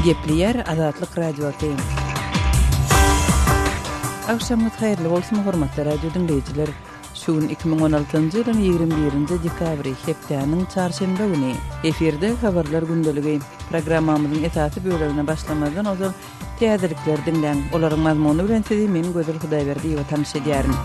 Gepleýär Azatlyk Radiosy. Agşamyňyz haýyrly bolsun, hormatly radio diňleýjiler! Şu gün 2016-njy ýylyň 21-nji dekabry, hepdäniň çarşenbe güni. Efirde Habarlar gündeligi. Programmamyzyň esasy bölegine başlamazdan ozal täzelikleri diňläň. Olaryň mazmuny bilen sizi men Gözel Hudaýberdiýewa tanyş edýärin.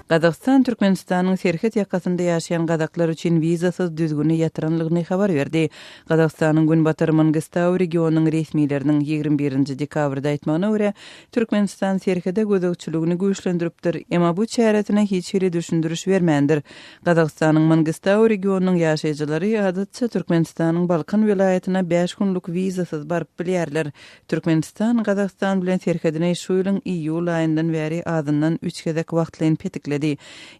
Gazagystan Türkmenistanyň serhet ýakasynda ýaşaýan gazaklar üçin wizasyz düzgüni ýatyranlygyny habar berdi. Gazagystanyň Günbatar Mangystau regionynyň resmileriniň 21-nji dekabrda aýtmagyna görä, Türkmenistan serhede gözegçiligini güýçlendiripdir, emma bu çäresine hiç hili düşündiriş bermändir. Gazagystanyň Mangystau regionynyň ýaşaýjylary adatça Türkmenistanyň Balkan welaýatyna bäş günlük wizasyz baryp bilýärler. Türkmenistan Gazagystan bilen serhedini şu ýylyň iýul aýyndan bäri azyndan üç gezek wagtlaýyn petikledi.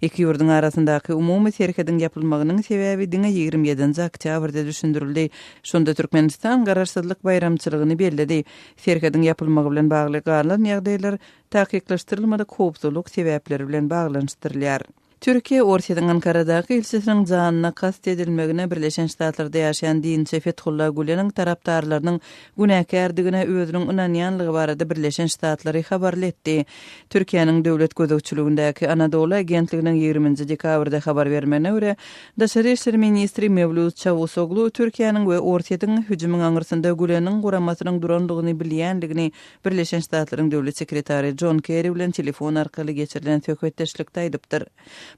Iki ýurduň arasyndaky umumy serhediň ýapylmagynyň sebäbi diňe 27-nji oktýabrda düşündirildi. Şonda Türkmenistan Garaşsyzlyk baýramçylygyny belledi. Serhediň ýapylmagy bilen bagly galan ýagdaýlar takyklaşdyrylmadyk howpsuzlyk sebäpleri bilen baglanyşdyrylýar. Türkiýe Orsýetiň Ankaradaky ilçisiniň janyna kast edilmegine Birleşen Ştatlarda ýaşaýan dinçi Fethullah Güleniň tarapdarlarynyň günäkärdigine özüniň ynanýanlygy barada Birleşen Ştatlary habarly etdi. Türkiýäniň döwlet gözegçiligindäki Anadolu agentliginiň ýigriminji dekabrda habar bermegine görä, Daşary işler ministri Mewlüt Çawusoglu Türkiýäniň we Orsýetiň hüjümiň aňyrsynda Güleniň guramasynyň durandygyny bilýändigini Birleşen Ştatlaryň döwlet sekretary Jon Kerri bilen telefon arkaly geçirilen söhbetdeşlikde aýdypdyr.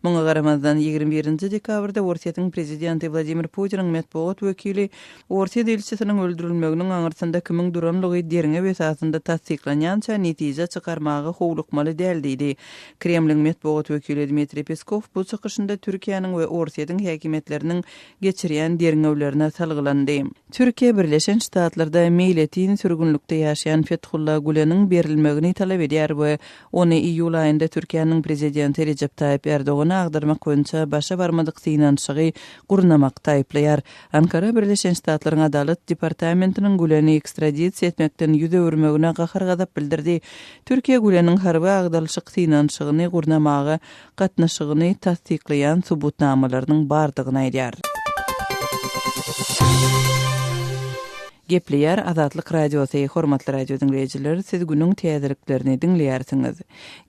Muňa garamazdan, 21-nji dekabrda Orsýetiň prezidenti Wladimir Putiniň metbugat wekili Orsýet ilçisiniň öldürilmeginiň aňyrsynda kimiň duranlygy derňew esasynda tassyklanýança netije çykarmaga howlukmaly däl diýdi. Kremliň metbugat wekili Dmitriý Peskow bu çykyşynda Türkiýäniň we Orsýetiň häkimiýetleriniň geçirýän derňewlerine salgylandy. Türkiýe Birleşen Ştatlarda meýletin sürgünlikde ýaşaýan Fethullah Güleniň berilmegini talap edýär we ony iýul aýynda Türkiýäniň prezidenti Rejep Taýyp Erdogana agdarmak boýunça başa barmadyk synanyşygy gurnamakda aýyplaýar. Ankara Birleşen Ştatlaryň Adalat departamentiniň Güleni ekstradisiýa etmekden ýüz öwürmegine gahar-gazap bildirdi. Türkiýe Güleniň harby agdalyşyk synanyşygyny gurnamaga gatnaşygyny tassyklaýan subutnamalarynyň bardygyny aýdýar. Gepleýär Azatlyk Radiosy, Hormatly radio diňleýjiler, siz günüň täzeliklerini diňleýärsiňiz.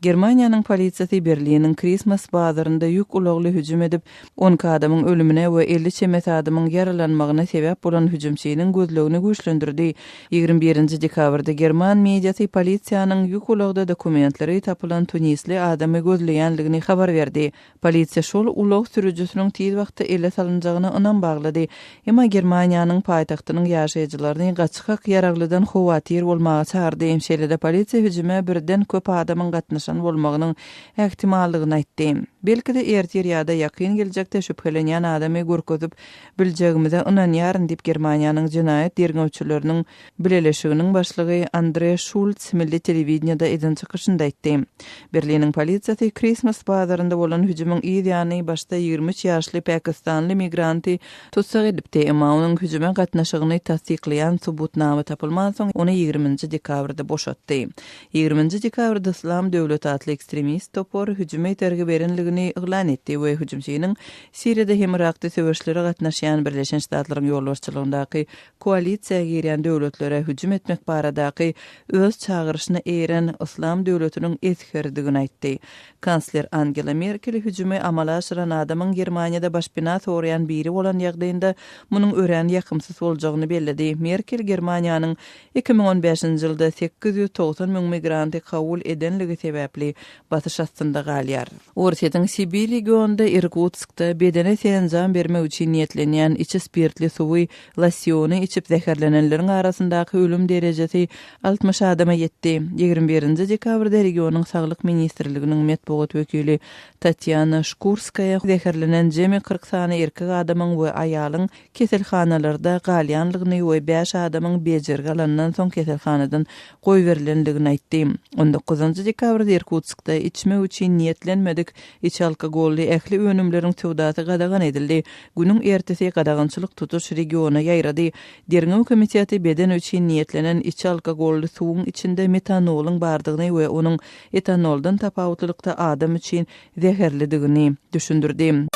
Germaniýanyň polisiýasy Berliniň Christmas bazarynda ýük ulagly hüjüm edip, 12 adamyň ölümine we 50 çemesi adamyň ýaralanmagyna sebäp bolan hüjümçiniň gözlegini güýçlendirdi. 21-nji dekabrda german mediasy polisiýanyň ýük ulagda dokumentleri tapylan tunisli adamy gözleýänligini habar berdi. Polisiýa şol ulag sürüjisiniň tiz wagtda ele salynjagyna ynam baglady. Emma Germaniýanyň paýtagtynyň ýaşaýjylaryny gaçgak ýaraglydan howatyr bolmaga çagyrdy. Şeýle-de polisiýa hüjüme birden köp adamyň gatnaşan bolmagynyň ähtimallygyny aýtdy. Belki-de ertir ýa-da ýakyn geljekde şübhelenýän adamy görkezip biljegimize ynanýaryn diýip, Germaniýanyň jenaýat derňewçileriniň bileleşiginiň başlygy Andre Şults milli telewideniýede eden çykyşynda aýtdy. Berliniň polisiýasy Christmas bazarynda bolan hüjümiň yz ýany başda 23 ýaşly pakistanly migranty tussag edipdi, emma onuň hüjüme gatnaşygyny tassyklaýan subutnama tapylmansoň, ony ýigriminji dekabrda boşatdy. Ýigriminji dekabrda Yslam döwleti atly ekstremist topar hüjüme itergi berenligini yglan etdi we hüjümçiniň Siriýada hem Yrakda söweşlere gatnaşýan Birleşen Ştatlaryň ýolbaşçylygyndaky koalisiýa girýän döwletlere hüjüm etmek baradaky öz çagyryşyna eýeren Yslam döwletiniň esgeridigini aýtdy. Kansler Angela Merkel hüjümi amala aşyran adamyň Germaniýada başpena soraýan biri bolan ýagdaýynda munuň örän ýakymsyz boljagyny belledi. Merkel Germaniýanyň 2015-nji ýylda 890 müň migranty kabul edenligi sebäpli basyş astynda galýar. Orsýetiň Sibir regionynda Irkutskda bedene senjam bermek üçin niýetlenýän içi spirtli suwy, losýony içip zäherlenenleriň arasyndaky ölüm derejesi 60 adama ýetdi. 21-nji dekabrda regionyň Saglyk ministrliginiň metbugat wekili Tatýana Şkurskaýa zäherlenen jemi 40 sany erkek adamyň we aýalyň keselhanalarda galýanlygyny we bäş adamyň bejergi alandan soň keselhanadan goýberilendigini aýtdy. On dokuzynjy dekabrda Irkutskda içmek üçin niýetlenmedik içi alkogolly ähli önümleriň söwdasy gadagan edildi. Günüň ertesi gadagançylyk tutuş regiona ýaýrady. Derňew komiteti beden üçin niýetlenen içi alkogolly suwuň içinde metanolyň bardygyny we onuň etanoldan tapawutlylykda adam üçin zäherlidigini düşündirdi.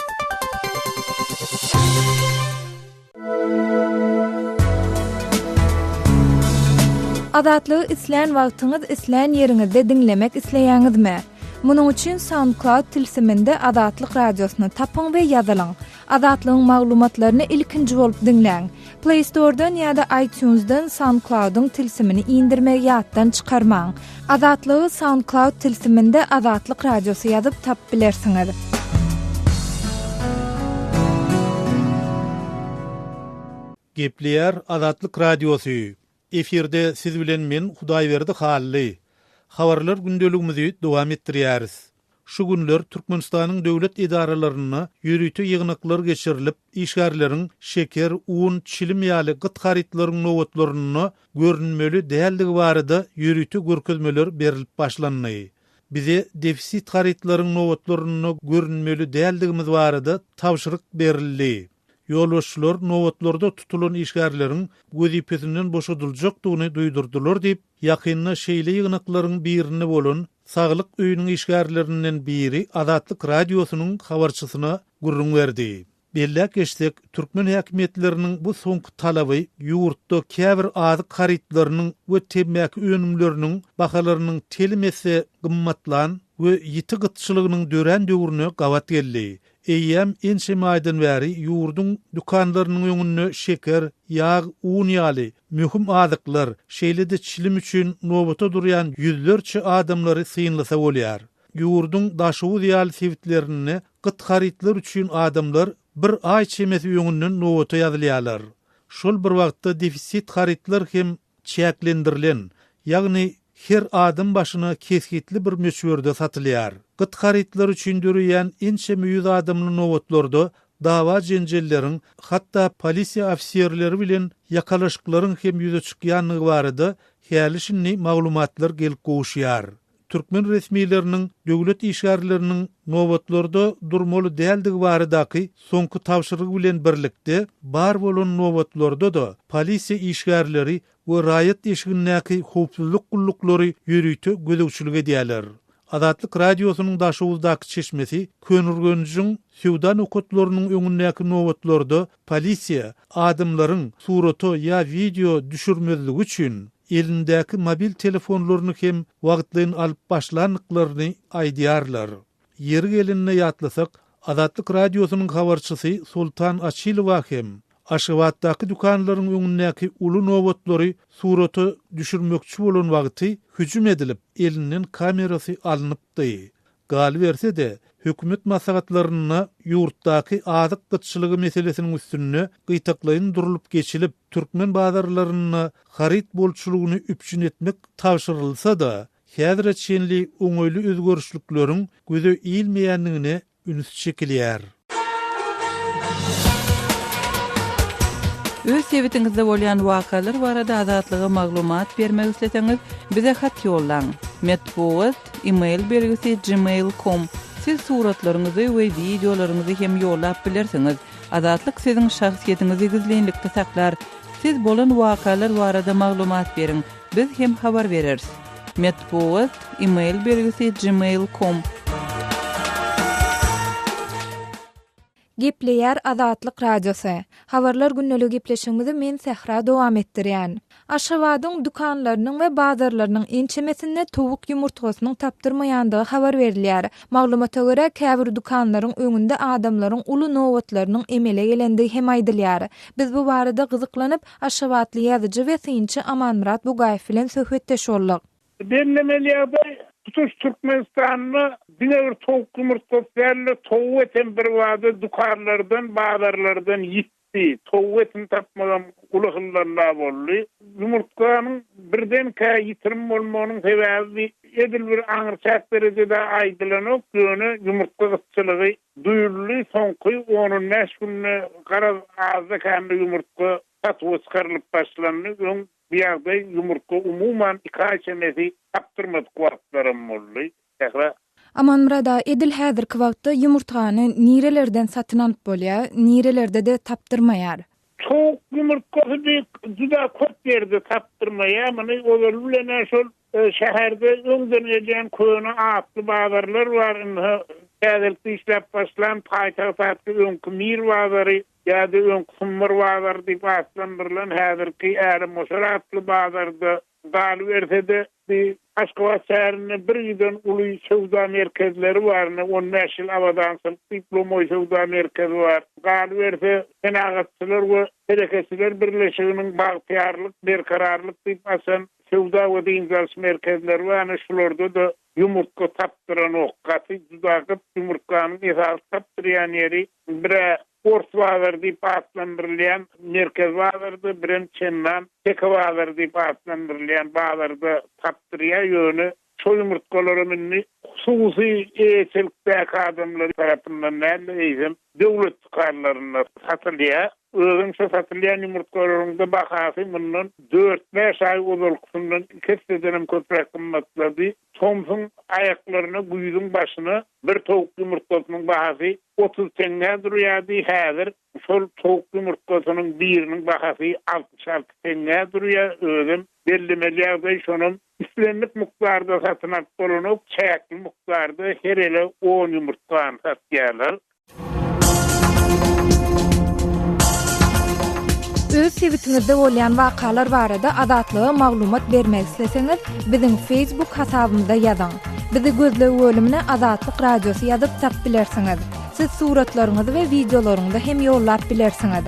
Azatlygy islän wagtyňyz, islän ýeriňizde diňlemek isleýäňizmi? Munuň üçin SoundCloud tilsiminde Azatlyk Radiosyny tapyň we ýazylyň. Azatlygyň maglumatlaryny ilkinji bolup diňläň. Play Store-dan ýa-da iTunes-dan SoundCloud-yň tilsimini indirmegi ýatdan çykarmaň. Azatlygy SoundCloud tilsiminde Azatlyk Radiosy ýazyp tapyp bilersiňiz. Gepleýär Azatlyk Radiosy. Efirde siz bilen men Hudaýberdi Hally. Habarlar gündeligimizi dowam etdirýäris. Şu günler Türkmenistanyň döwlet edaralarynda ýörite ýygnaklar geçirilip, işgärleriň şeker, un, çilim ýaly gyt harytlaryň nobatlarynda görünmeli däldigi barada ýörite görkezmeler berlip başlandy. Bize defisit harytlaryň nobatlarynda görünmeli däldigimiz barada tabşyryk berildi. Ýolbaşçylar nobatlarda tutulan işgärleriň wezipesinden boşadyljakdygyny duýdurdylar diýip, ýakynda şeýle ýygnaklaryň birinde bolan Saglyk öýüniň işgärlerinden biri Azatlyk Radiosynyň habarçysyna gürrüň berdi. Belläp geçsek, türkmen häkimiýetleriniň bu soňky talaby ýurtda käbir azyk harytlarynyň we temmäki önümleriniň bahalarynyň telim esse gymmatlan we ýiti gytçylygynyň dörän döwrüne gabat geldi. Eýýäm ençeme aýdan bäri ýurduň dükanlarynyň öňünde şeker, ýag, un ýaly möhüm azyklar, şeýle-de çilim üçin nobata durýan ýüzlerçe adamlary synlasa bolýar. Ýurduň Daşoguz ýaly sebitlerinde gyt harytlar üçin adamlar bir aý çemesi öňünden nobata ýazylýarlar. Şol bir wagtda defisit harytlar hem çäklendirilen, ýagny her adam başyna kesgitli bir möçberde satylýar. Gyt harytlar üçin döreýän ençeme ýüz adamly nobatlarda dawa-jenjelleriň, hatda polisiýa ofiserleri bilen ýakalaşyklaryň hem ýüze çykýandygy barada häli-şindi maglumatlar gelip gowuşýar. Türkmen resmileriniň döwlet işgärleriniň nobatlarda durmaly däldigi baradaky soňky tabşyrygy bilen birlikde, bar bolan nobatlarda-da polisiýa işgärleri we raýat eşigindäki howpsuzlyk gulluklary ýörite gözegçilik edýärler. Azatlyk Radiosynyň Daşoguzdaky çeşmesi Köneürgenjiň söwda nokatlarynyň öňündäki nobatlarda polisiýa adamlaryň surata ýa wideo düşürmezligi üçin elindäki mobil telefonlaryny hem wagtlaýyn alyp başlandyklaryny aýdýarlar. Ýeri gelende ýatlasak, Azatlyk Radiosynyň habarçysy Soltan Açylowa hem Aşgabatdaky dükanlaryň öňündäki uly nobatlary surata düşürmekçi bolan wagty hüjüm edilip, elinden kamerasy alnypdy. Galyberse-de, hökümet maslahatlarynda ýurtdaky azyk gytçylygy meselesiniň üstünde gytaklaýyn durlup geçilip, türkmen bazarlarynda haryt bolçulygyny üpjün etmek tabşyrylsa-da, häzire çenli oňaýly özgerişlikleriň göze ilmeýändigine üns çekilýär. Öz sebitiňizde bolýan wakalar barada Azatlyga maglumat bermek isleseňiz, bize hat ýollaň. Metbugat, e-mail belgisi gmail com. Siz suratlaryňyzy we wideolaryňyzy hem ýollap bilersiňiz. Azatlyk siziň şahsyýetiňizi gizlinlikde saklar. Siz bolan wakalar barada maglumat beriň, biz hem habar bereris. Metbugat, e-mail belgisi gmail com. Gepleýär Azatlyk Radiosy. Habarlar gündeligi gepleşigimizi men Sähra dowam etdirýän. Aşgabadyň dükanlarynyň we bazarlarynyň ençemesinde towuk ýumurtgasynyň tapdyrmaýandygy habar berilýär. Maglumata görä, käbir dükanlaryň öňünde adamlaryň uly nobatlarynyň emele gelendigi hem aýdylýar. Biz bu barada gyzyklanyp, Aşgabatly ýazyjy we synçy Amanmyrat Bugaýew bilen söhbetdeş bolduk. Bellemeli ýagdaý, tutuş Türkmenistanda diňe bir towuk ýumurtgasy däl-de, towuk etem birbada dükanlardan, bazarlardan ýitdi. Towuk etini tapmagam uly hyllalla boldy. Ýumurtganyň birdenkä ýitirim bolmagynyň sebäbi edil bir aňryçäk derejede aýdylanok, ýöne ýumurtga gytçylygy duýuldy. Soňky on-on bäş günde garaz azda-kände ýumurtga satuwa çykarylyp başlandy. Öň bu ýagdaý ýumurtga umuman iki aý çemesi tapdyrmadyk wagtlaram boldy. Sähra. Amanmyrat aga, edil häzirki wagtda ýumurtgany nirelerden satyn alyp bolýar, nirelerde-de tapdyrmaýar? Towuk ýumurtgasy bi juda köp ýerde tapdyrmaýar. Muny ozaly bilen-ä şol şäherde öňden gelýän köne atly bazarlar bar. Indi täzelikde işläp başlan Paýtagt atly öňki Mir bazary ýa-da öňki Sumbar bazary diýip atlandyrylan häzirki Älemgoşar atly bazarda. Galyberse-de, bi Aşgabat şäherinde bir giden uly söwda merkezleri bar. Ine, on bäş ýyl abadançylyk diýip lomaý söwda merkezi bar. Galyberse, Senagatçylar we telekeçiler birleşiginiň Bagtyýarlyk, Berkararlyk diýip açan söwda we dynç alyş merkezleri bar. Ine, şularda-da ýumurtga tapdyranok. Gaty juda gyt ýumurtganyň esasy tapdyrýan ýeri bir-ä Ors bazary diýip atlandyrylýan merkezi bazarda, birem Çendan teke bazary diýip atlandyrylýan bazarda tapdyrýar. Ýöne şo ýumurtgalaram indi hususy eýeçilikdäki adamlar tarapyndan däl-de, eýsem döwlet dükanlarynda satylýar. Özem şo satylýan ýumurtgalaryň-da bahasy mundan dört-bäş aý ozalkysyndan iki essedenem köpräk gymmatlady. Tomsuň aýaklaryna, güýzüň başyna bir towuk ýumurtgasynyň bahasy 30 teňňä durýardy, häzir şol towuk ýumurtgasynyň biriniň bahasy 66 teňňä durýar, özem bellemeli ýagdaý şonam islendik mukdarda satyn alyp bolanok, çäkli mukdarda her ele on ýumurtgany satýarlar. Öz sebitiňizde bolýan wakalar barada Azatlyga maglumat bermek isleseňiz, biziň Facebook hasabymyza ýazyň. Bizi gözleg bölümine Azatlyk Radiosy ýazyp tap bilersiňiz. Siz suratlaryňyzy we wideolaryňyzy hem ýollap bilersiňiz.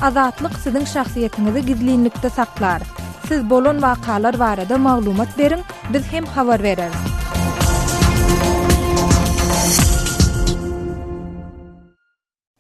Azatlyk siziň şahsyýetiňizi gizlinlikde saklar. Siz bolan wakalar barada maglumat beriň, biz hem habar bereris.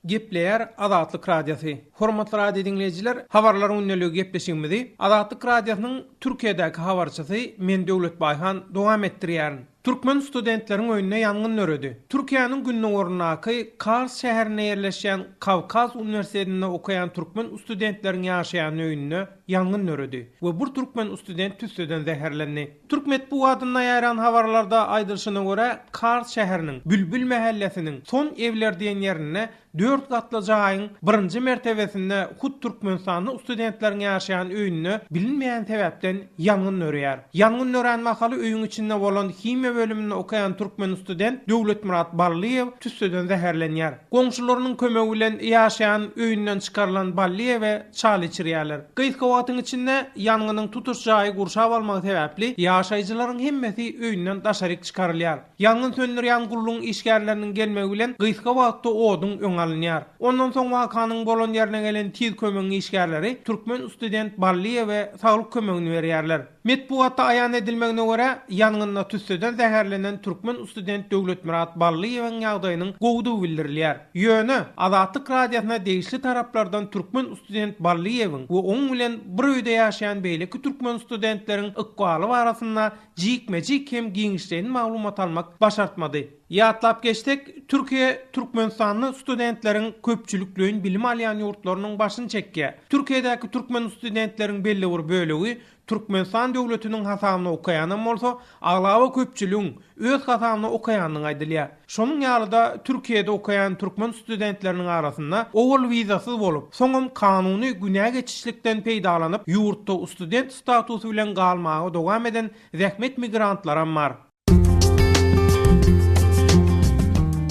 Gepleýär Azatlyk Radiosy. Hormatly radio diňleýjiler, Habarlar gündeligi gepleşigimizi Azatlyk Radiosynyň Türkiýedäki habarçysy men Döwlet Baýhan dowam etdirýärin. Türkmen studentleriň öýünde ýangyn döredi. Türkiýäniň gündogaryndaky Kars şäherinde ýerleşýän Kawkaz uniwersitetinde okaýan türkmen studentleriň ýaşaýan öýünde ýangyn döredi we bir türkmen student tüsseden zäherlendi. Türk metbugatynda ýaýran habarlarda aýdylyşyna görä, Kars şäheriniň Bülbül mähellesiniň Son Evler diýen ýerinde dört gatly jaýyň birinji mertebesinde hut türkmenistanly studentleriň ýaşaýan öýünde bilinmeýän sebäpden ýangyn döreýär. Ýangyn dörän mahaly öýüň içinde bolan himiýa bölüminde okaýan türkmen student Döwletmyrat Ballyýew tüsseden zäherlenýär. Goňşularynyň kömegi bilen ýaşaýan öýünden çykarylan Ballyýewe çal içirýärler. Gysga wagtyň içinde ýangynyň tutuş jaýy gurşap almagy sebäpli ýaşaýjylaryň hemmesi öýünden daşaryk çykarylýar. Ýangyn söndürýän gullugyň işgärleriniň gelmegi bilen gysga wagtda oduň öňi alynýar. Ondan soň wakanyň bolan ýerine gelen tiz kömegiň işgärleri türkmen student Ballyýewe saglyk kömegini berýärler. Metbugatda aýan edilmegine görä, ýangynda tüsseden zäherlenen türkmen student Döwletmyrat Ballyýewiň ýagdaýynyň gowudygy bildirilýär. Ýöne, Azatlyk Radiosyna degişli taraplardan türkmen student Ballyýewiň we oň bilen bir öýde ýaşaýan beýleki türkmen studentleriň ykbaly barasynda jikme-jik hem giňişleýin maglumat almak başartmady. Ýatlap geçsek, Türkiýe türkmenistanly studentleriň köpçülikleýin bilim alýan ýurtlarynyň başyny çekýär. Türkiýedäki türkmen studentleriň belli bir bölegi Türkmenistan döwletiniň hasabyna okaýanam bolsa, aglaba köpçüligiň öz hasabyna okaýandygy aýdylýar. Şonuň ýaly-da, Türkiýede okaýan türkmen studentleriniň arasynda owal wizasyz bolup, soňam kanuny günä geçişlikden peýdalanyp, ýurtda student statusy bilen galmaga dowam eden zähmet migrantlaram bar.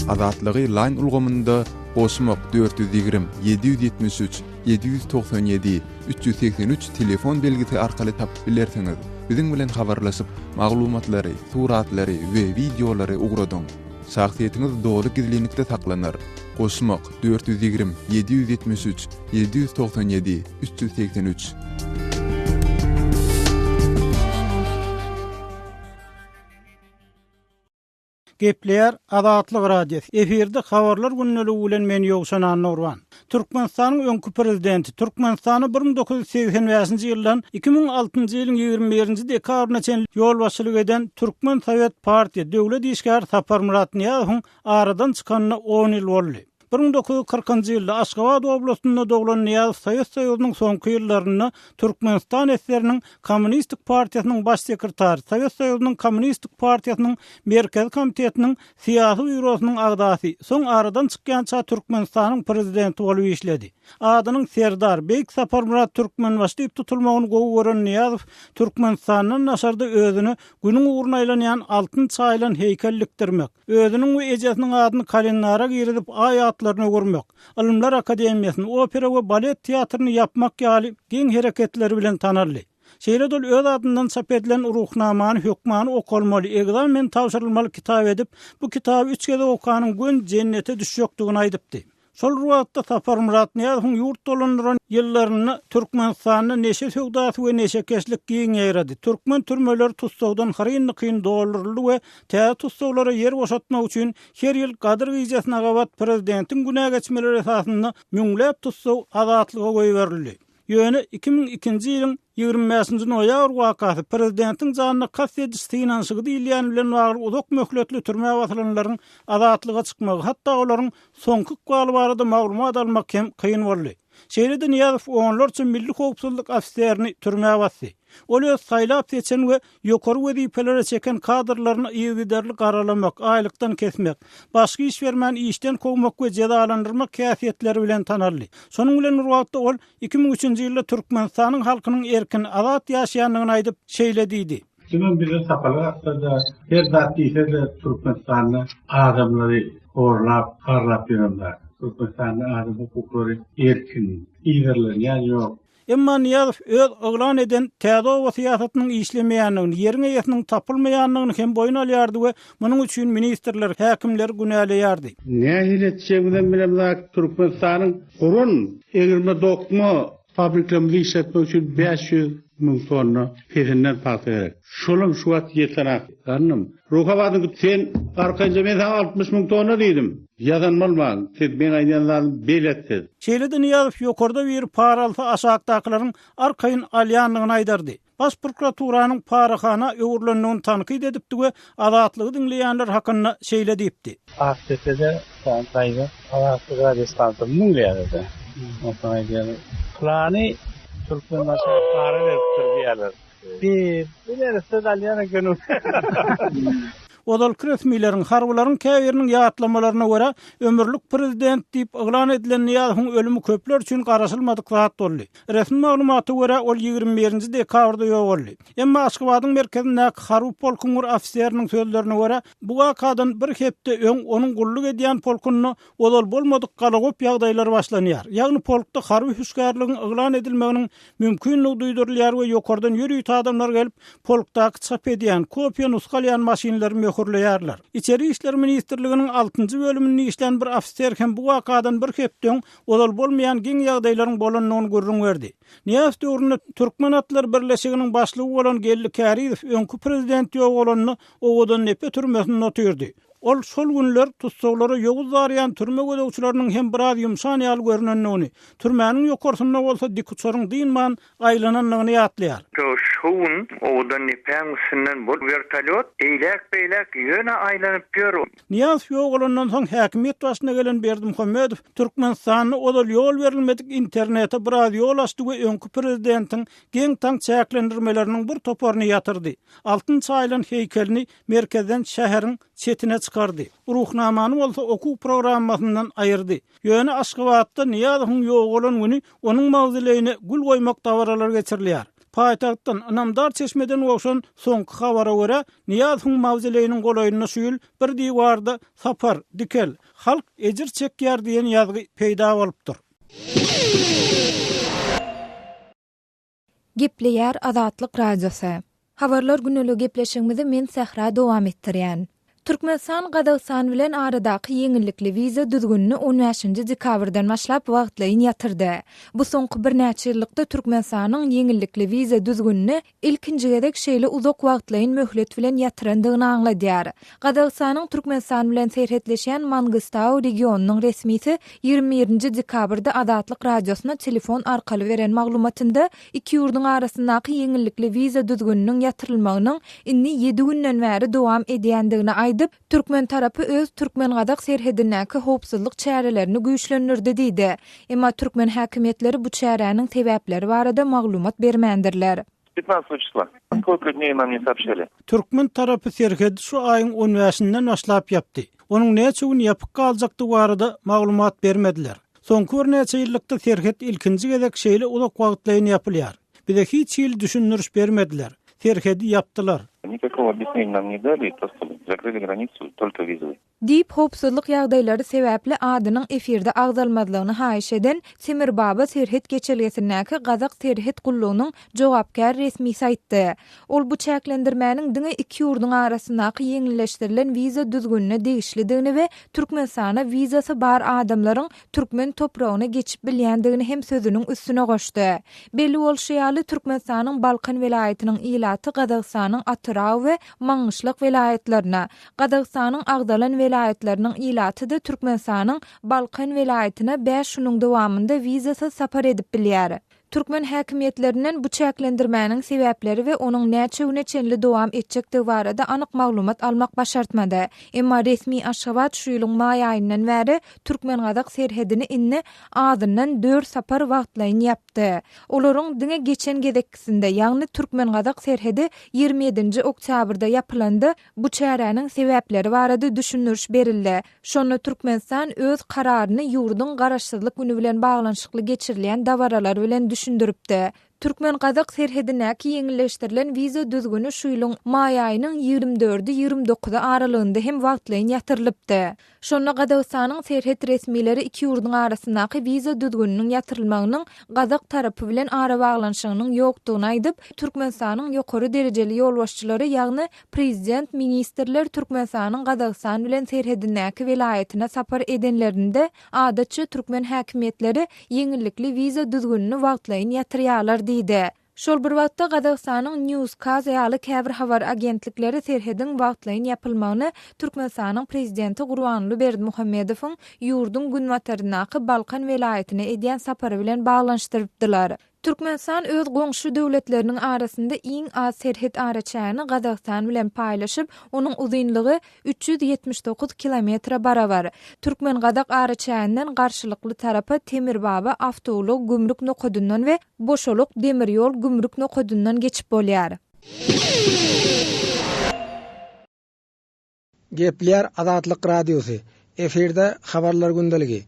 Azatlygy Line ulgamynda goşmak 420 773 797 383 telefon belgisi arkaly tapyp bilersiňiz. Biziň bilen habarlaşyp, maglumatlary, suratlary we wideolary ugradyň. Şahsyýetiňiz doly gizlinlikde saklanar. Goşmak 420 773 797 383. Gepleýär Azatlyk Radiosy. Efirde Habarlar gündeligi bilen men Ýowşan Annagurban. Türkmenistanyň öňki prezidenti, Türkmenistana 1985-nji ýyldan 2006-njy ýylyň 21-nji dekabryna çenli ýolbaşçylyk eden türkmen sowet partiýa döwlet işgäri Saparmyrat Nyýazowyň aradan çykanyna on ýyl boldy. 1940-njy ýylda Aşgabat oblastynda doglan Nyýazow Sowet Soýuzynyň soňky ýyllarynda Türkmenistan SSR-niň Kommunistik partiýasynyň baş sekretary, Sowet Soýuzynyň Kommunistik partiýasynyň Merkezi komitetiniň Syýasy býurosynyň agzasy, soň aradan çykýança Türkmenistanyň prezidenti bolup işledi. Adynyň Serdar, Beýik Saparmyrat Türkmenbaşy diýip tutulmagyny gowy gören Nyýazow Türkmenistandan daşarda özüne Günüň ugruna aýlanýan altyn çaýylan heýkel dikdirmek, Özüniň we ejesiniň adyny kalendara girizip aý atlaryny öwürmek, Ylymlar akademiýasyny, opera we balet teatryny ýapmak ýaly geň hereketleri bilen tanaldy. Şeýle-de ol öz adyndan çap edilen Ruhnamany hökmany okalmaly, ekzamen tabşyrylmaly kitap edip, bu kitaby üç gezek okanyň göni jennete düşjekdigini aýdypdy. Şol bir wagtda Saparmyrat Nyýazowyň ýurt dolandyran ýyllarynda Türkmenistanda neşe söwdasy we neşekeşlik giň ýaýrady. Türkmen türmeleri tussagdan hyryn-dykyn dolduryldy we täze tussaglara ýer boşatmak üçin her ýyl Gadyr gijesine gabat prezidentiň günä geçmeleri esasynda müňläp tussag azatlyga goýberildi. Ýöne 2002-nji ýylyň 25-nji noýabr wakasy prezidentiň janyna kast ediş synanyşygy diýilýän bilen bagly uzak möhletli türmä basylanlaryň azatlyga çykmagy, hatda olaryň soňky ykbaly barada maglumat almak hem kyn boldy. Şeýle-de Nyýazow onlarça milli howpsuzlyk ofiserini türmä basdy. Ol öz saýlap-seçen we ýokary wezipelere çeken kadrlaryny yzygiderli garalamak, aýlykdan kesmek, başga iş bermän işden kowmak we jezalandyrmak häsiýetleri bilen tanaldy. Şonuň bilen bir wagtda ol 2003-nji ýylda Türkmenistanyň halkynyň erkin, azat ýaşaýandygyny aýdyp, şeýle diýdi. Kimem bize sapaly atsa-da, her zat diýse-de Türkmenistanda adamlary horlap, harlap ýören zat. Türkmenistanda adam hukuklary erkin, yzarlanýan ýok. Emma Nyýazow öz yglan eden Täze oba syýasatynyň işlemeýändigini, ýeriň eýesiniň tapylmaýandygyny hem boýun alýardy we munuň üçin ministrleri, häkimleri günäleýärdi. Nähili etjegimizem bilemzok, Türkmenistanyň guran egirme-dokma fabriklerimizi işletmek üçin 500 müň tonna pesinden pagta gerek. Şolam şu wagt ýetenak. Gandym. Ruhabadyňky sen arkaýynja men saňa 60 müň tonna diýdim. Ýazan bolmaň. Siz meň aýdýan zadym belet siz. Şeýle-de Nyýazow ýokarda biri para alsa aşakdakylaryň arkaýyn alýandygyny aýdardy. Baş prokuraturanyň parahana öwrülendigini tankyt edipdi we Azatlygy diňleýänler hakynda şeýle diýipdi. Akdepede bir daýza Azatlyk radiostansiýasyny diňleýärdi. Onsoň aýdýar, Pylany Türkmenbaşa para beripdir diýýärler. Bi, bu neresse alýan eken. Ozalky resmileriň, harbylaryň käbiriniň ýatlamalaryna görä, ömürlik prezident diýip yglan edilen Nyýazowyň ölümi köpler üçin garaşylmadyk zat boldy. Resmi maglumata görä, ol 21 nji dekabrda ýogaldy. Emma Aşgabadyň merkezindäki harby polkuň bir ofiseriniň sözlerine görä, bu wakadan bir hepde öň onuň gulluk edýän polkunda ozal bolmadyk galagop ýagdaýlar başlanýar. Ýagny polkda harby hüşgärligiň yglan edilmeginiň mümkindigi duýdurylýar we ýokardan ýörite adamlar gelip, polkdaky çap edýän, kopiýa nusga alýan maşynlary möhürleýärler. Içeri işler ministrliginiň altynjy bölüminde işlän bir ofiser hem bu wakadan bir hepde öň ozal bolmaýan geň ýagdaýlaryň bolandygyny gürrüň berdi. Nyýazow döwründe Türkmen atlar birleşiginiň başlygy bolan Geldi Kärizow öňki prezident ýogalanda Owadandepe türmesinde otyrdy. Ol şol günler tussaglara ýowuz darýan türme gözegçileriniň hem biraz ýumşan ýaly görnendigini, türmäniň ýokarsynda bolsa dikuçaryň dynman aýlanandygyny ýatlaýar. Şo gün Owadandepäň üstünden bu wertolýot eýläk-beýläk ýöne aýlanyp ýör. Nyýazow ýogalandan soň häkimiýet başyna gelen Berdimuhamedow Türkmenistanda ozal ýol berilmedik internete biraz ýol açdy we öňki prezidentiň geň-taň çäklendirmeleriniň bir toparyny ýatyrdy. Altyn çaýylan heýkelini merkezden şäheriň çetine çykardy. Ruhnamany bolsa okuw programmasyndan aýyrdy. Ýöne Aşgabatda Nyýazowyň ýogalan güni onuň mawzoleýine gül goýmak dabaralary geçirilýär. Paýtagtdan, ynamdar çeşmeden gowşan soňky habara görä, Nyýazowyň mawzoleýiniň golaýynda şu ýyl bir diwarda Sapar, dikel, halk ejir çekýär diýen ýazgy peýda bolupdyr. Gepleýär Azatlyk Radiosy. Habarlar güneli gepleşigimizi men Sähra dowam etdirýän. Türkmenistan Gazagystan bilen aradaky ýeňillikli wiza düzgünini on bäşinji dekabrdan başlap wagtlaýyn ýatyrdy. Bu soňky birnäçe ýyllykda Türkmenistanyň ýeňillikli wiza düzgünini ilkinji gezek şeýle uzak wagtlaýyn möhlet bilen ýatyrandygyny aňladýar. Gazagystanyň Türkmenistan bilen serhetleşýän Mangystau regionynyň resmisi 21-nji dekabrda Azatlyk Radiosyna telefon arkaly beren maglumatynda iki ýurduň arasyndaky ýeňillikli wiza düzgüniniň ýatyrylmagynyň indi ýedi günden bäri dowam edýändigini aýdyp, türkmen tarapy öz türkmen-gazak serhedindäki howpsuzlyk çärelerini güýçlendirdi diýdi. Emma türkmen häkimiýetleri bu çäräniň sebäpleri barada maglumat bermändirler. Pytnadsatygo çysla. Skolko dneý nam ne soobşali. Türkmen tarapy serhedi şu aýyň on bäşinden başlap ýapdy. Onuň näçe gün ýapyk galjakdygy barada maglumat bermediler. Soňky birnäçe ýyllykda serhet ilkinji gezek şeýle uzak wagtlaýyn ýapylýar. Bize hiç hili düşündiriş bermediler. Serhedi ýapdylar. Nikakogo obýasneniýa nam ne dali, prosto zakryli granicu, tolko wizowyý. Diýip, howpsuzlyk ýagdaýlary sebäpli adynyň efirde agzalmazlygyny haýyş eden Temirbaba serhet geçelgesindäki gazak serhet gullugynyň jogapkär resmisi aýtdy. Ol bu çäklendirmäniň diňe iki ýurduň arasyndaky ýeňilleşdirilen wiza düzgünine degişlidigini we Türkmenistana wizasy bar adamlaryň türkmen topragyna geçip bilýändigini hem sözüniň üstüne goşdy. Belli bolşy ýaly, Türkmenistanyň Balkan welaýatynyň ilaty Gazagystanyň Atyrau we Maňgyşlak welaýatlaryna, Gazagystanyň agzalan welaýatlarynyň ilaty-da Türkmenistanyň Balkan welaýatyna bäş günüň dowamynda wizasyz sapar edip bilýär. Türkmen häkimiýetlerinden bu çäklendirmäniň sebäpleri we onuň näçe güne çenli dowam etjekdigi barada anyk maglumat almak başartmady. Emma resmi Aşgabat şu ýylyň maý aýyndan bäri türkmen-gazak serhedini indi azyndan dört sapar wagtlaýyn ýapdy. Olaryň diňe geçen gezekkisinde, ýagny türkmen-gazak serhedi 27-nji oktýabrda ýapylanda, bu çäräniň sebäpleri barada düşündiriş berildi. Şonda Türkmenistan öz kararyny ýurduň Garaşsyzlyk güni bilen baglanyşykly geçirilýän dabaralar bilen düşündiripdi. Türkmen-gazak serhedindäki ýeňilleşdirilen wiza düzgüni şu ýylyň maý aýynyň ýigrimi dördi-ýigrimi dokuzy aralygynda hem wagtlaýyn ýatyrylypdy. Şonda Gazagystanyň serhet resmileri iki ýurduň arasyndaky wiza düzgüniniň ýatyrylmagynyň gazak tarapy bilen arabaglanyşygynyň ýokdugyny aýdyp, Türkmenistanyň ýokary derejeli ýolbaşçylary, ýagny prezident, ministrler Türkmenistanyň Gazagystan bilen serhedindäki welaýatyna sapar edenlerinde, adatça türkmen häkimiýetleri ýeňillikli wiza düzgünini wagtlaýyn ýatyrýarlar diýdi. Şol bir wagtda, Gazagystanyň News Kaz ýaly käbir habar agentlikleri serhediň wagtlaýyn ýapylmagyny Türkmenistanyň prezidenti Gurbanguly Berdimuhamedowyň ýurduň günbataryndaky Balkan welaýatyna edýän sapary bilen baglanyşdyrypdylar. Türkmenistan öz goňşy döwletleriniň arasynda iň az serhet araçägini Gazagystan bilen paýlaşyp, onuň uzynlygy 379 kilometre barabar. Türkmen-gazak araçäginden garşylykly tarapa Temirbaba awtoulag gümrük nokadyndan we Boşaluk demir ýol gümrük nokadyndan geçip bolýar. Gepleýär Azatlyk Radiosy, efirde Habarlar gündeligi.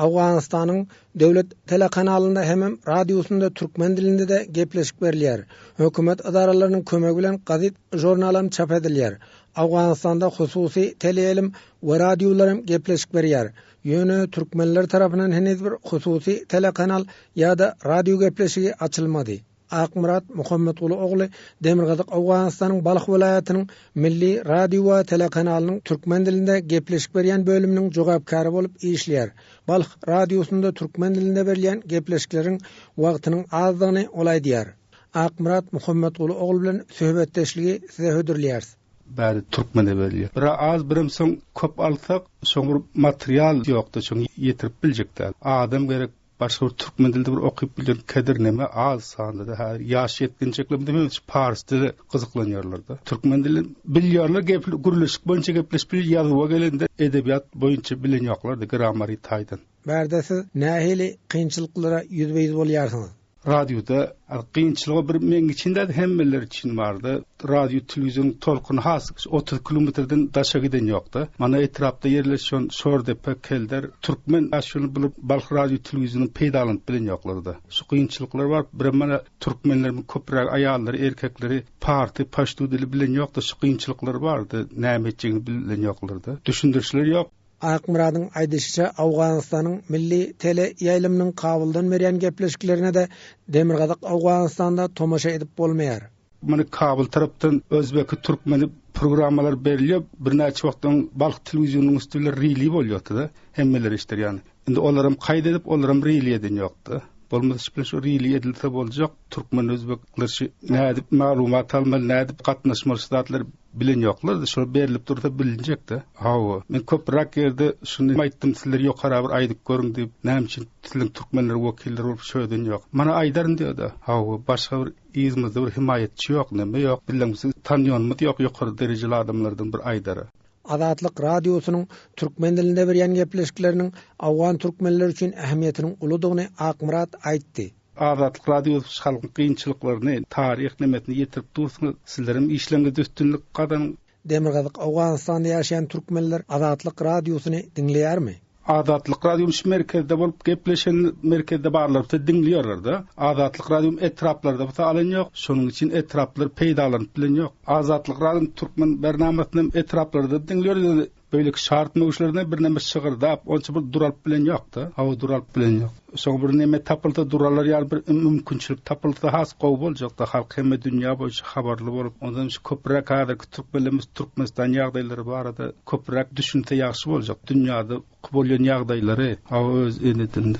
Owganystanyň döwlet telekanalynda hemem radiosynda türkmen dilinde-de gepleşik berilýär. Hökümet ydaralarynyň kömegi bilen gazet-žurnalam çap edilýär. Owganystanda hususy teleýaýlym we radiolar hem gepleşik berýär. Ýöne türkmenler tarapyndan heniz bir hususy telekanal ýa-da radio gepleşigi açylmady. Akmyrat Muhammetguly ogly Demirgazyk Owganystanyň Balh welaýatynyň Milli radio we telekanalynyň türkmen dilinde gepleşik berýän bölüminiň jogapkäri bolup işleýär. Balh radiosynda türkmen dilinde berilýän gepleşikleriň wagtynyň azdygyny ol aýdýar. Akmyrat Muhammetguly ogly bilen söhbetdeşligi size hödürleýäris. Bäri türkmene berilýär. Bira az birem soň köp alsak şoň bir material ýokda şoň ýetirip biljek däl. Adam gerek Başga bir türkmen dilde bir okyp bilen kedir neme az sanda-da häzir ýaş ýetginjeklerimiz hemmesi pars dili gyzyklanýarlar-da. Türkmen dili bilýärler gep gürleşik boýunça gepleşip bilýär ýazuwa gelende edebiýat boýunça bilen ýoklar-da gramary taýdan. Bärde siz nähili kynçylyklara ýüzbe-ýüz bolýarsyňyz? Radioda kynçylygy bir meň üçin däl hemmeler üçin barda. Radio telewizionyň tolkuny has 30 kilometrden daşa giden ýokda. Mana etrapda ýerleşen Şordepe, Kelder, türkmen ýaşuly bular Balh radio telewizionyny peýdalanyp bilen ýoklarda. Şu kynçylyklar bar. Birem mana türkmenlerimiň köpräk aýallary, erkekleri party, paştu dili bilen ýokda şu kynçylyklar bardy. Näme etjegini bilen ýoklarda. Düşündirişler ýok. Akmyradyň aýdyşyça, Owganystanyň milli tele ýaýlymynyň Kabuldan berýän gepleşiklerine-de Demirgazyk Owganystanda tomaşa edip bolmaýar. Muny Kabul tarapdan özbeki, türkmeni programmalar berilýär. Birnäçe wagt öň Balh telewizionynyň üsti bilen rili bolýardy-da, hemmeler eşder ýaly. Indi olaram kaýt edip, olaram rili eden ýokdy. Bolmasa şu bilen şu rili edilse boljak, türkmen özbekler şu nädip maglumat almaly, nädip gatnaşmaly şu zatlar Bilen ýoklar-da, şol berlip dursa bilinjek-dä. Hawa, men köpräk ýerde şuny aýtdym, sizler ýokara bir aýdyp görüň diýip, näme üçin sizleň türkmenler wekiller bolup şu eden ýok. Mana aýdaryn diýýär-de. Hawa, başga bir yzymyzda bir himaýatçy ýok, neme ýok, bileňsiz tanýonymyz ýok ýokary derejeli adamlardan bir aýdara. Azatlyk Radiosynyň türkmen dilinde berýän gepleşikleriniň owgan türkmenleri üçin ähmiýetiniň uludygyny Akmyrat aýtdy. Azatlyk Radiosy halkyň kynçylyklaryny, taryh nemesini ýetirip dursuňyz. Sizlerem işleňizde üstünlik gazanyň. Demirgazyk Owganystanda ýaşaýan türkmenler Azatlyk Radiosyny diňleýärmi? Azatlyk Radiom şu merkezde bolup gepleşen merkezde barlar bolsa diňleýärler-de. Azatlyk Radiom etraplarda bolsa alan ýok. Şonuň üçin etraplar peýdalanyp bilen ýok. Azatlyk Radiom türkmen bernamasyny hem etraplarda diňleýär. Beýleki şart möwçlerinde birneme şygyrdap, onça bir duralyp bilen ýok-da. Hawa, duralyp bilen ýok. Şoňa bir neme tapylsa, duralar ýaly bir mümkinçilik tapylsa has gowy boljakda. Halk hemme dünýä boýunça habarly bolup, ondan şu köpräk häzirki türkmenlerimiz Türkmenistan ýagdaýlary barada köpräk düşünse ýagşy boljak. Dünýäde bolýan ýagdaýlary, hawa, öz ene dilinde.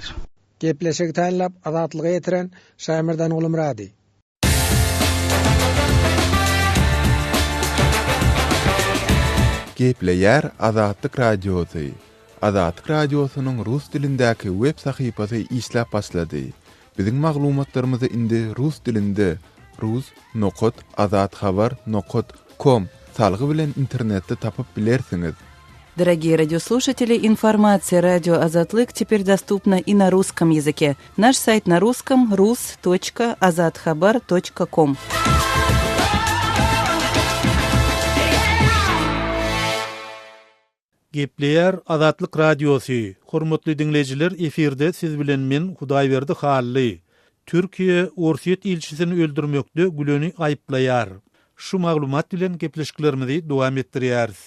Gepleşigi taýynlap Azatlyga ýetiren Şaýmerdan Gulumyrady. Gepleýär Azatlyk Radiosy, Azatlyk Radiosynyň rus dilindäki web sahypasy işläp başlady. Biziň maglumatlarymyzy indi rus dilinde rus nokat azathabar nokat kom salgy bilen internetde tapyp bilersiňiz. Дорогие радиослушатели, информация радио Азатлык теперь доступна и на русском языке. Наш сайт на русском rus.azathabar.com. Gepleýär Azatlyk Radiosy, Hormatly diňleýjiler efirde siz bilen men Hudaýberdi Hally. Türkiýe Orsýet ilçisini öldürmekde Güleni aýyplaýar. Şu maglumat bilen gepleşiklerimizi dowam etdirýäris.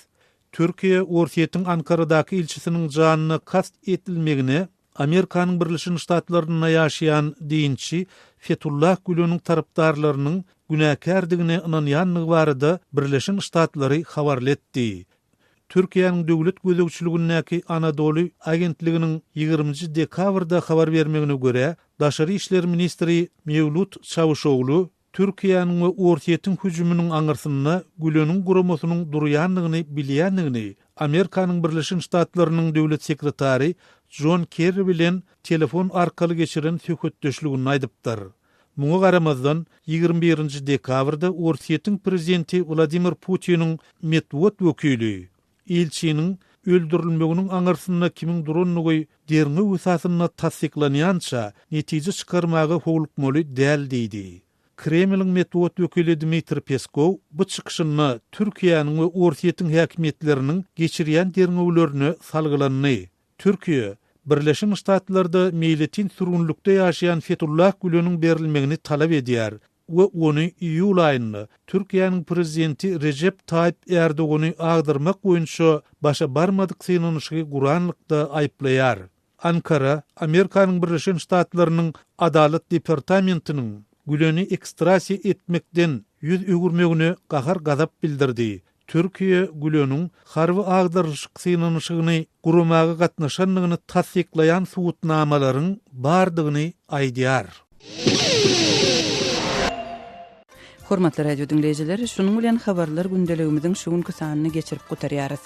Türkiýe Orsýetiň Ankaradaky ilçisiniň janyna kast edilmegine Amerikanyň Birleşen Ştatlarynda ýaşaýan dinçi Fetullah Güleniň tarapdarlarynyň günäkärdigine ynanýandygy barada Birleşen Ştatlary habarly etdi. Türkiýäniň döwlet gözegçiligindäki Anadoly agentliginiň ýigriminji dekabrda habar bermegine görä, daşary işler ministri Mewlut Çawuşoglu Türkiýäniň we Orsýetiň hüjüminiň aňyrsynda Güleniň guramasynyň durýandygyny bilýändigini Amerikanyň Birleşen Ştatlarynyň döwlet sekretary Jon Kerri bilen telefon arkaly geçiren söhbetdeşliginde aýdypdyr. Muňa garamazdan, 21 nji dekabrda Orsýetiň prezidenti Wladimir Putiniň metbugat wekili ilçiniň öldürilmeginiň aňyrsynda kimiň durandygy derňew esasynda tassyklanýança, netije çykarmaga howlukmaly däl diýdi. Kremliň metbugat wekili Dmitriý Peskow bu çykyşynda Türkiýäniň we Orsýetiň häkimiýetleriniň geçirýän derňewlerine salgylandy. Türkiýe, Birleşen Ştatlarda meýletin sürgünlikde ýaşaýan Fetullah Güleniň berilmegini talap edýär we ony iýul aýynda Türkiýäniň prezidenti Rejep Taýyp Ärdogany agdarmak boýunça başa barmadyk synanyşygy guranlykda aýyplaýar. Ankara, Amerikanyň Birleşen Ştatlarynyň Adalat departamentiniň Güleni ekstrasiýa etmekden ýüz öwürmegine gahar-gazap bildirdi. Türkiýe Güleniň harby agdarylyşyk synanyşygyny guramaga gatnaşandygyny tassyklaýan subutnamalaryň bardygyny aýdýar. Hormatly radio diňleýjiler, şunuň bilen habarlar gündeligimiziň şu günki sanyny geçirip gutarýarys.